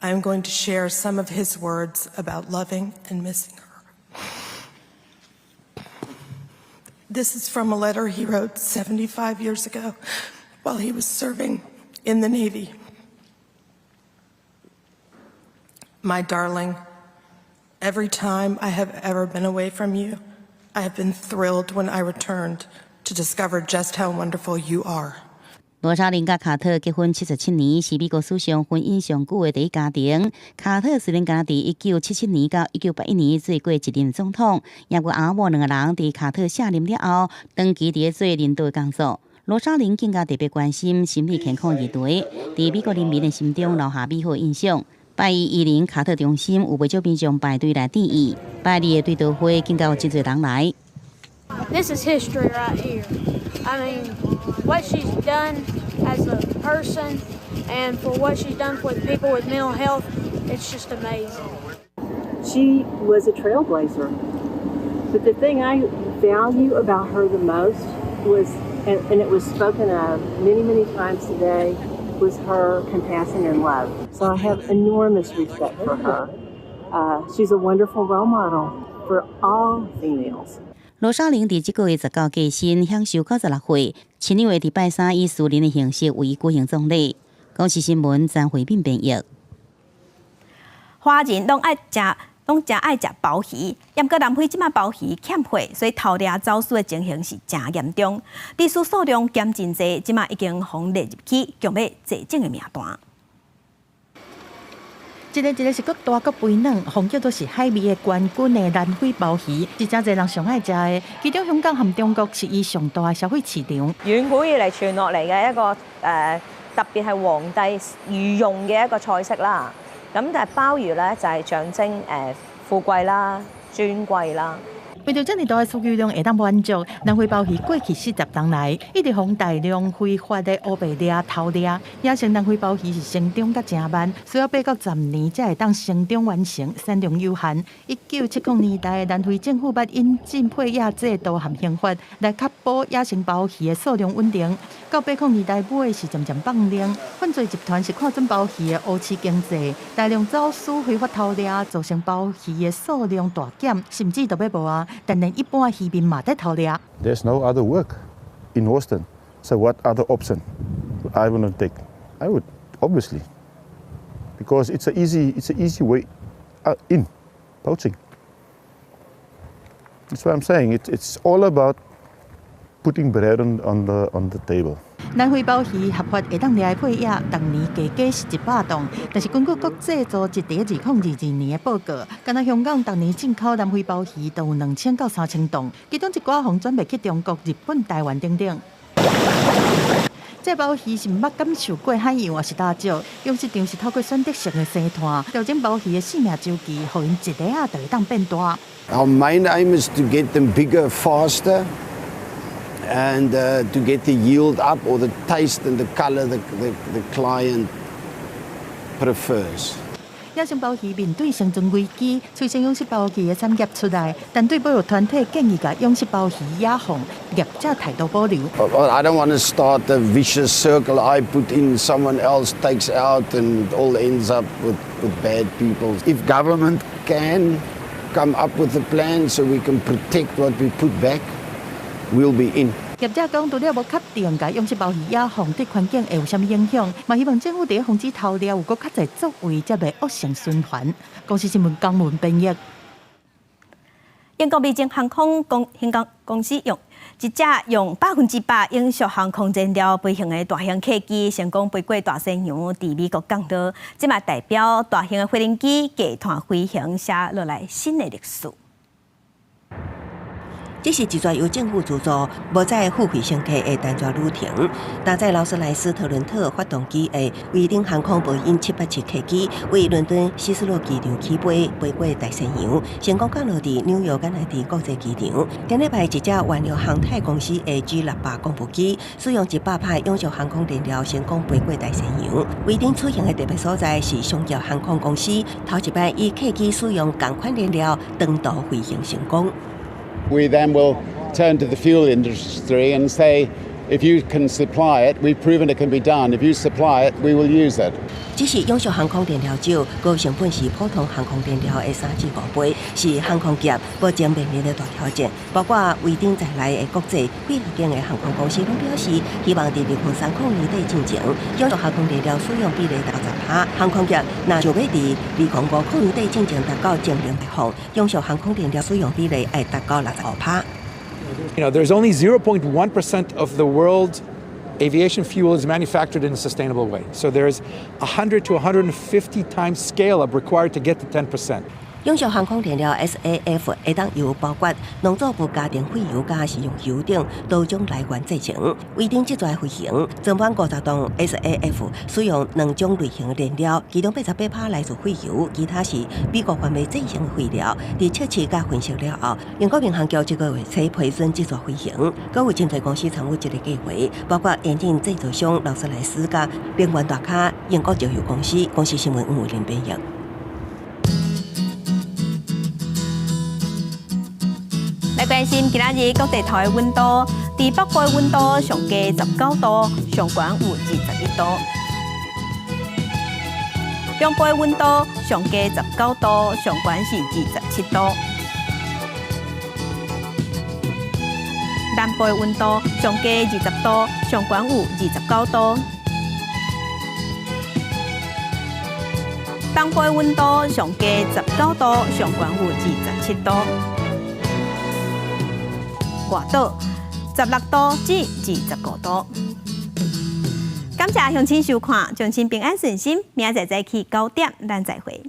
I am going to share some of his words about loving and missing her. This is from a letter he wrote 75 years ago while he was serving in the Navy. My darling, every time I have ever been away from you, I have been thrilled when I returned to discover just how wonderful you are. 羅莎琳佮卡特結婚77年，是美國史上婚姻上久的第一家庭。卡特雖然敢若佇1977年到1981年做過一任總統，也毋過翁某兩个人佇卡特卸任了後，長期佇咧做領導工作。羅莎琳更加特別關心心理健康議題，佇美國人民的心中留下美好印象。拜一伊琳卡特中心有袂少民眾排隊來致意，拜二的追悼會更加有真濟人來。 This is history right here. I mean, what she's done as a person and for what she's done for the people with mental health, it's just amazing. She was a trailblazer. But the thing I value about her the most was, and it was spoken of many, many times today, was her compassion and love. So I have enormous respect for her. She's a wonderful role model for all females. 羅莎琳佇這個月19過身，享壽96歲。親友會佇拜三以私人的形式為伊舉行葬禮。公視新聞張惠敏編譯。華人攏誠愛食鮑魚，毋過南非這馬鮑魚欠貨，所以偷掠走私的情形是誠嚴重。豬數量減真濟，這馬已經予列入去強欲絕種的名單。這个這个是閣大閣肥嫩，予叫做是海味的冠軍的南非鮑魚，是誠濟人上愛食的。其中香港和中國是伊上大的消費市場。遠古以嚟傳落嚟嘅一個特別係皇帝御用嘅一個菜式啦。咁但係鮑魚咧就係象徵富貴啦、尊貴啦。為著遮爾大的需求量會當滿足，南非鮑魚過去40冬來一直予大量非法的烏白掠偷掠，野生南非鮑魚是成長甲誠慢，需要8到10年才會當成長完成，產量有限。1970年代，南非政府捌引進配額制度和刑罰來確保野生鮑魚的數量穩定。到80年代尾是漸漸放寬，犯罪集團是看準鮑魚的烏市經濟，大量走私非法偷掠，造成鮑魚的數量大減，甚至都欲無啊！但連一般漁民嘛佇偷掠。 There's no other work in Hawston, so what other option I would not take? I would obviously, because it's an easy way in poaching. That's what I'm saying. It's all about putting bread on the table. 南非鮑魚合法會當掠的配額，逐年加加是100噸，但是根據國際組織佇2022年的報告，敢若香港逐年進口南非鮑魚都有2000到3000噸，其中一寡予轉賣去中國、日本、台灣等等。這鮑魚是毋捌感受過海洋，抑是礁石，養殖場是透過選擇性的生湠，調整鮑魚的生命週期，予𪜶一下仔就會當變大。 Our main aim is to get them bigger faster and to get the yield up or the taste and the color the client prefers. 野生鮑魚面對生存危機，催生養殖鮑魚的產業出來，但對保育團體建議共養殖鮑魚野放，業者態度保留。 I don't want to start a vicious circle. I put in, someone else takes out, and it all ends up with bad people. If government can come up with a plan so we can protect what we put back, we'll be in. 業者講，除了無確定共養殖鮑魚野放對環境會有啥物影響，嘛希望政府佇防止偷獵有閣較濟作為，才袂惡性循環。公視新聞江文編譯。英國美精航空公香港公司用一隻用100%永續航空燃料飛行的大型客機成功飛過大西洋，佇美國降落。這嘛代表大型的飛行機低碳飛行寫落來新的歷史。這是一逝由政府資助、無載付費乘客的單逝旅程。搭載勞斯萊斯特倫特發動機的維珍航空波音787客機，為倫敦希斯洛機場起飛，飛過大西洋，成功降落佇紐約甘迺迪國際機場。頂禮拜一隻原料航太公司的 G600廣播機，使用100%永續航空燃料，成功飛過大西洋。維珍此行的特別所在是商業航空公司頭一擺以客機使用仝款燃料長途飛行成功。 We then will turn to the fuel industry and say, if you can supply it, we've proven it can be done. If you supply it, we will use it. 只是永續航空燃料少，高成本是普通航空燃料的3至5倍，是航空業目前面臨的大挑戰。包括維珍在內的國際飛行的航空公司攏表示，希望佇2030年底進前，永續航空燃料使用比例達10%。航空業若就欲佇2050年底進前達到淨零排放，永續航空燃料使用比例愛達到65%。 There's only 0.1% of the world aviation fuel is manufactured in a sustainable way. So there's 100 to 150 times scale up required to get to 10%. 永續航空燃料 SAF 會當由包括農作物、家庭廢油佮食用油等多種來源製成。維珍這逝飛行裝滿50噸 SAF，使用兩種類型的燃料，其中88%來自廢油，其他是美國範圍製成的廢料。佇測試佮分析了後，英國民航局這個月初批准這逝飛行。閣有真濟公司參與這个計畫，包括引擎製造商勞斯萊斯佮能源大咖英國石油公司。公視新聞吳偉林編譯。來關心今仔日各地頭的溫度，佇北部的溫度上低19度，上懸有21度；中部的溫度上低19度，上懸是27度；南部的溫度上低20度，上懸有29度；東部的溫度上低19度，上懸有27度。外島16度至25度。感謝鄉親收看，祝親平安順心，明仔載早起9點，咱再會。